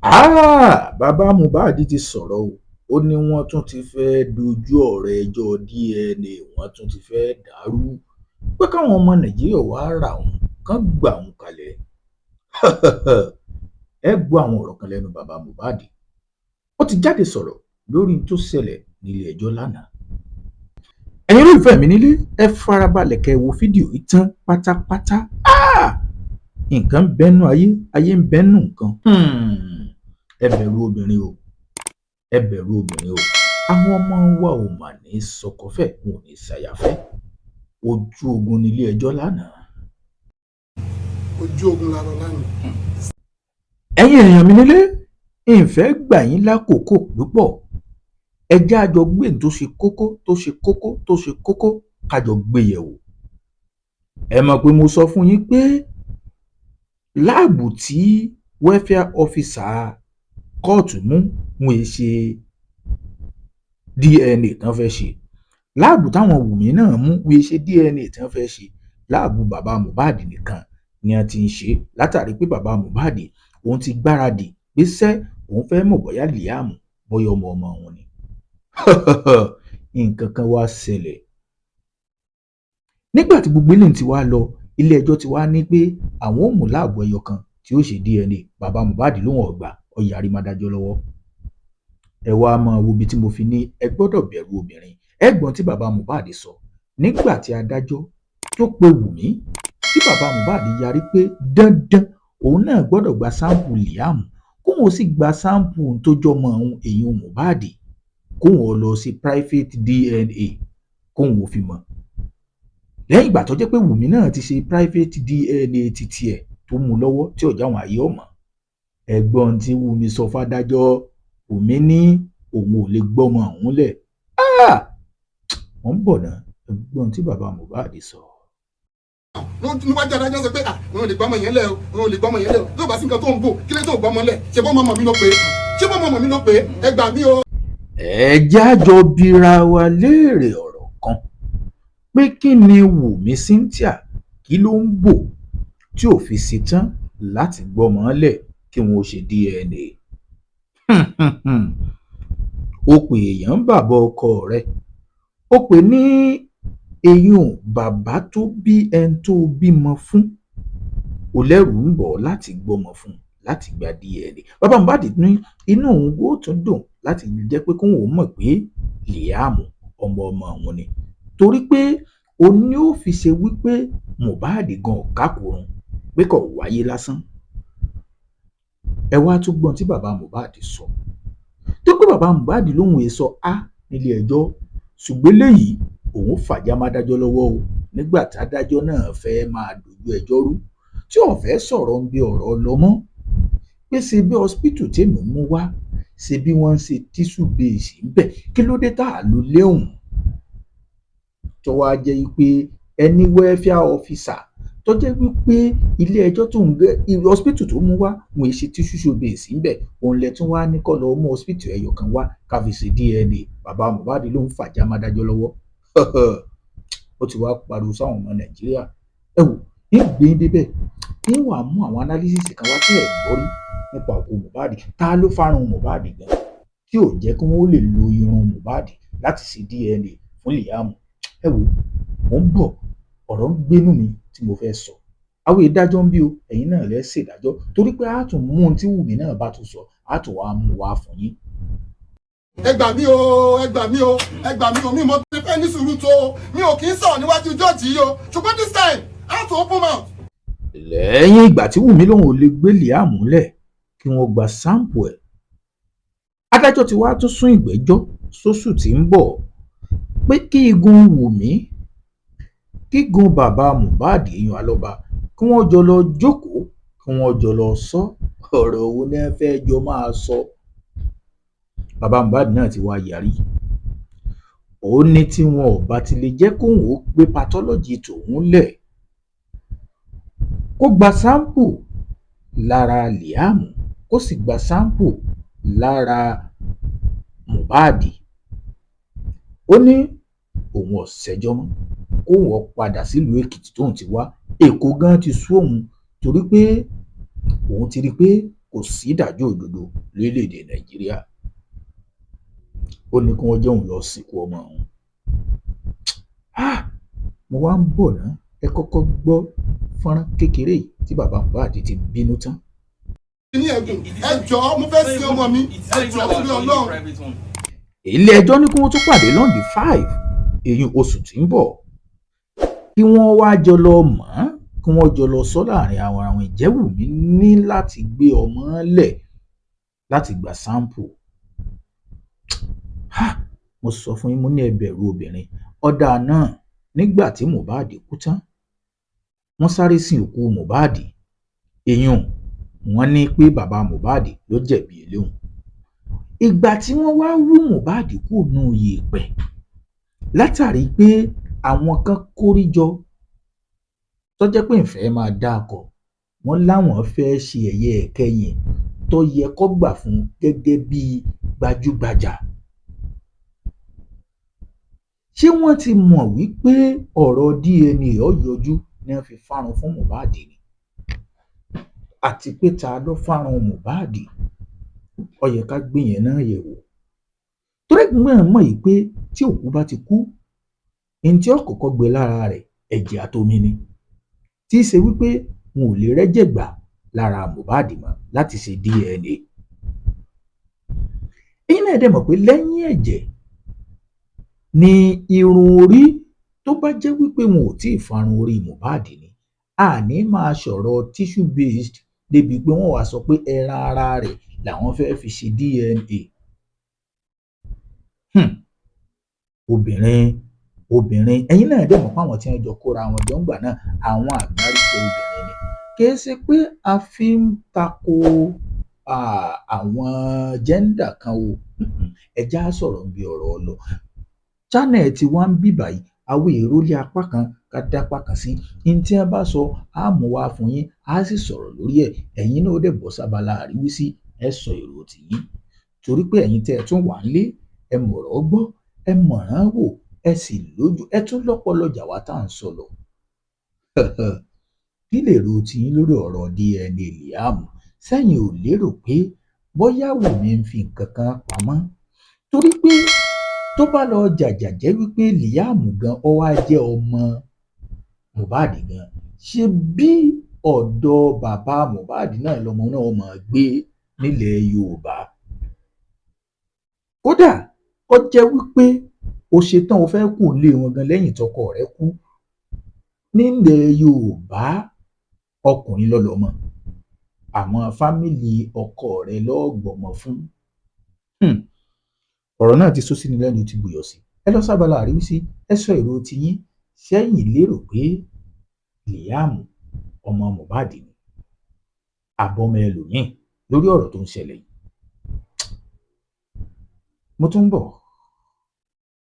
Bàbá Mohbad ti sọ̀rọ̀ o. Ò ní wọ́n tún ti fẹ́ẹ́ dojú ọ̀rọ̀ ẹjọ́ DNA, wọ́n tún ti fẹ́ẹ́ dàrú pé káwọn ọmọ Nàìjíríà wàá ra òun kán gbà òun kalẹ̀. Ẹ gbọ́ àwọn ọ̀rọ̀ kan lẹ́nu bàbá Mohbad. Ó ti jáde sọ̀rọ̀ lórí tó ṣẹlẹ̀ nílé ẹjọ́ lánàá. Ẹ̀yin olólùfẹ́ mi nílé, ẹ farabalẹ̀ kẹ́ ẹ wo fídíò yìí tán pátápátá. Nǹkan ń bẹ́nu ayé, ayé ń bẹ́nu nǹkan. Ẹ bẹ̀rù obìnrin o, ẹ bẹ̀rù obìnrin o. Àwọn ọmọ wa ò mà ní sọkọfẹ́, wọn ò ní ṣàyàfẹ́. Ojú ogun nílé ẹjọ́ lánàá. Ojú ogun la lọ lánàá. Ẹ̀yin èèyàn mi nílé, ìfẹ́ gbà yín lákòókò púpọ̀. Ẹ jẹ́ á jọ gbé ní tó ṣe kókó, tó ṣe kókó, tó ṣe kókó, ká jọ gbé yẹ̀wò. Ẹ mọ̀ pé mo sọ fún yín pé lab tí welfare officer kóòtù mú, wọn è ṣe DNA tán fẹ́ ṣe. Lab táwọn Wùmí náà mú, wọn è ṣe DNA tán fẹ́ ṣe. Lab bàbá Mohbad nìkan ni wọ́n ti ń ṣe, látàrí pé bàbá Mohbad òun ti gbáradì pé sẹ́ òun fẹ́ mọ̀ bóyá Liam, bóyá ọmọ ọmọ òun ni. Nǹkan kan wá ṣẹlẹ̀ nígbà tí gbogbo eléyìí ti wá lọ. Ilé ẹjọ́ ti wá ní pé àwọn ò mú lab ẹyọ kan tí ó ṣe DNA. Bàbá Mohbad lóun ò gbà, ó yarí má dájọ́ lọ́wọ́. Ẹ wá máa wo ibi tí mo fi ní ẹ gbọ́dọ̀ bẹ̀rù obìnrin. Ẹ gbọ́n tí bàbá Mohbad sọ nígbà tí adájọ́ tó pe Wùmí, tí bàbá Mohbad yarí pé dandan òun náà gbọ́dọ̀ gba sample Liam, kóun ó sì gba sample tó jọmọ òun, èèyàn Mohbad, kóun ó lọ sí private DNA kóun ó fi mọ̀, lẹ́yìn ìgbà tó jẹ́ pé Wùmí náà ti ṣe private DNA títí ẹ̀ tó mú lọ́wọ́ tí ọ̀já àwọn ayé ọ̀mọ̀. Ẹ̀gbọ́n tí Wùmí sọ fádájọ́, Wùmí ní òun ò lè gbọ́mọ òun lẹ̀. Wọ́n ń bọ̀ náà. Ẹ̀gbọ́n tí bàbá Mohbad sọ. Níwájú adájọ́ sọ pé, "Ah, òun ò lè gbọ́mọ yẹn lẹ̀ o, òun ò lè gbọ́mọ yẹn lẹ̀ o." Tó bá sí nǹkan tó ń bò, kí ló tó gbọ́mọ lẹ̀? Ṣé bọ́ mọ̀mọ́ mi ló pé? Ṣé bọ́ mọ̀mọ́ mi ló pé? Ẹ gbà mí o. Ẹ jájọ bira wa léèrè ọ̀rọ̀ kan pé kí ni Wùmí Cynthia, kí ló ń bò tí ò fi ṣetán láti gbọ́mọ lẹ̀ kí wọ́n ṣe DNA? Ó pè èèyàn bàbá ọkọ rẹ̀, ó pè ní eyín bàbá tó bí ẹni tó bímọ fún, ó lẹ́rù ń bọ̀ láti gbọ́mọ fún, láti gba DNA. Bàbá Mohbad ní inú òun ó tún dùn láti jẹ́ pé kóun ó mọ̀ pé Liam ọmọ ọmọ òun ni, torí pé òun ni ó fi ṣe wípé Mohbad gan kákòrún pé kò wáyé lásán. Ẹ wá tún gbọ́n tí bàbá Mohbad sọ, tó pé bàbá Mohbad lòun èso á nílé ẹjọ́, ṣùgbọ́n léyìí òun fàjà má dájọ́ lọ́wọ́ o. Nígbà tádájọ́ náà fẹ́ẹ́ máa dojú ẹjọ́ rú, tí ò fẹ́ sọ̀rọ̀ ń bí ọ̀rọ̀ lọ mọ́, pé ṣe bí hospital tèmi mú wá, ṣe bí wọ́n ń ṣe tissue base ń bẹ̀, kí ló dé tá a lò léhùn, tó wáá jẹ́ pé ẹni welfare officer tó jẹ́ wípé ilé ẹjọ́ tó ń gbé hospital tó mú wá, wọn ṣe tissue base ń bẹ̀, òun lẹ tún wá ní kó lọ mú hospital ẹyọ kan wá ká fi ṣe DNA. Bàbá Mohbad ló ń fàjà má dájọ́ lọ́wọ́. Ó ti wá pariwo sáwọn ọmọ Nàìjíríà. Ẹ wò ń gbé yín débẹ̀, ń wàá mú àwọn analysis kan wá tẹ́ ẹ̀ gbọ́ rí nípa òkú Mohbad. Ta ló fárun Mohbad gan tí ò jẹ́ kí wọ́n lè lo irun Mohbad láti ṣe DNA fún Liam? Ẹ wò, mò ń bọ̀, ọ̀rọ̀ ń gbénú mi tí mo fẹ́ sọ. Àwọn ìdájọ́ ń bí o, ẹ̀yin náà lẹ́ ṣèdájọ́, torí pé a tún mú ohun tí Wùmí náà bá tún sọ, a tún wá mú wá fún yín. Ẹ gbà mí o, ẹ gbà mí o, ẹ gbà mí o. Mi mo ti fẹ́ ní sùúrù tó o. Mi ò kì í sọ̀rọ̀ níwájú jọ́ọ̀jì yìí o, ṣùgbọ́n this time I have to open mouth. Lẹ́yìn ìgbà tí Wùmí lòun ò lè gbé Liam lẹ̀ kí wọ́n gba sample ẹ̀, adájọ́ ti wá tún sún ìgbẹ́jọ́ sóṣù tí ń bọ̀, pé kí igun Wùmí, kígun bàbá Mohbad, èèyàn Alọ́ba, kí wọ́n jọ lọ jókòó, kí wọ́n jọ lọ sọ ọ̀rọ̀ wo ni wọ́n fẹ́ẹ́ jọ máa sọ. Bàbá Mohbad náà ti wá yarí. Ó ní tí wọn ò bá ti lè jẹ́ kóun ó gbé pathology tòun lẹ̀ kó gba sample lára Liam, kó sì gba sample lára Mohbad, ó ní òun ò ṣẹjọ́ mọ́, kóun ó padà sílùú Èkìtì tóun ti wá. Èkó gan ti sú òun, torí pé òun ti rí i pé Kò sí ìdájọ́ òdodo lórílẹ̀-èdè Nàìjíríà. Ó ní kí wọ́n jẹ́ òun lọ sìnkú ọmọ òun. Ah, mo wá ń bọ̀ ná. Ẹ kọ́kọ́ gbọ́ fọ́nrán kékeré yìí tí bàbá Mohbad ti bínú tán. Ní ẹ̀gùn, ẹ jọ̀ọ́, mo fẹ́ sin ọmọ mi, ẹ jọ̀ọ́, torí Ọlọ́run. Ilé ẹjọ́ ní kí wọ́n tún pàdé l'on the 5, èyí oṣù tí ń bọ̀, kí wọ́n wá jọ lọ mọ̀ ọ́n, kí wọ́n jọ lọ sọ láàrin àwọn. Ìjẹ́ Wùmí ní láti gbé ọmọ lẹ̀ láti gba sample. Mo sọ fún yín, mo ní ẹ bẹ̀rù obìnrin. Ọ̀dà náà, nígbà tí Mohbad kú tán, wọ́n sáré sin òkú Mohbad. Èèyàn wọ́n ní pé bàbá Mohbad ló jẹ̀bi eléhùn. Ìgbà tí wọ́n wá wú Mohbad kúrò nínú yèèpẹ̀, látàrí pé àwọn kan kórí jọ tó jẹ́ pé ìfẹ́ máa dáko, wọ́n láwọn fẹ́ẹ́ ṣe ẹ̀yẹ ìkẹyìn tó yẹ kó gbà fún gẹ́gẹ́ bíi gbajúgbajà. Ṣé wọ́n ti mọ̀ wípé ọ̀rọ̀ DNA ó yọjú ní wọ́n fi fárun fún Mohbad ni? Àti pé ta ló fárun Mohbad? Ó yẹ ká gbé yẹn náà yẹ̀ wò, torí ẹ̀gbọ́n náà mọ̀ yìí pé tí òkú bá ti kú, ní tí ó kọ́kọ́ gbẹ lára rẹ̀, ẹ̀jẹ̀ àtomi ni, tí í ṣe wípé wọn ò lè rẹ́jẹ̀ gbà lára Mohbad mọ́ láti ṣe DNA. Ẹ̀yin náà dẹ̀ mọ̀ pé lẹ́yìn ẹ̀jẹ̀ ni irun orí. Tó bá jẹ́ wípé wọn ò tí ì farun orí Mohbad ni, àní máa sọ̀rọ̀ tissue based débi pé wọ́n wàá sọ pé ẹran ara rẹ̀ làwọn fẹ́ẹ́ fi ṣe DNA. Obìnrin, obìnrin, ẹ̀yin náà dẹ̀ mọ̀ pé àwọn tí wọ́n jọ kóra wọn jọ ń gbà náà, àwọn àgbáríjọ obìnrin ni. Kì í ṣe pé a fi ń tako àwọn gender kan o. Ẹ já sọ̀rọ̀ níbi ọ̀rọ̀ lọ. Channel tí wọ́n ń bì báyìí, àwọn èrò lé apá kan ká dápá kan sí ní tí wọ́n bá sọ, á mú wá fún yín, á sì sọ̀rọ̀ lórí ẹ̀. Ẹ̀yin náà ó dẹ̀ bọ́ sábala àríwísí, ẹ sọ èrò tìyín, torí pé ẹ̀yin tẹ́ ẹ tún wà nílé, ẹ mọ̀rọ̀ gbọ́, ẹ mọ̀ràn wò, ẹ sì lójú, ẹ tún lọ́pọlọ jà wá tá à ń sọ lọ. Kí lèrò tiyín lórí ọ̀rọ̀ DNA Liam? Sẹ́yìn ò lérò pé bóyá Wùmí ń fi nǹkan kan pamọ́? Torí pé tó bá lọ jàjà jẹ́ wípé Liam gan ó wá jẹ́ ọmọ Mohbad gan, ṣe bí ọ̀dọ̀ bàbá Mohbad náà lọmọ náà máa gbé nílẹ̀ Yorùbá? Kódà kó jẹ́ wípé o ṣetán, o fẹ́ kúrò nílé wọn gan lẹ́yìn tọkọ rẹ̀ kú, nílẹ̀ Yorùbá, ọkùnrin ló lọ́mọ, àwọn family ọkọ rẹ̀ lọ́ọ́ gbọ́mọ fún. Ọ̀rọ̀ náà ti sọ sí ni lẹ́nu, ti bùyọ̀ sí. Ẹ lọ sábàlá àríwísí, ẹ sọ èrò tiyín. Sẹ́yìn lérò pé Liam ọmọ Mohbad ni, àbọ̀mọ ẹlòmíín, lórí ọ̀rọ̀ tó ń ṣẹlẹ̀ yìí? Mo tún ń bọ̀.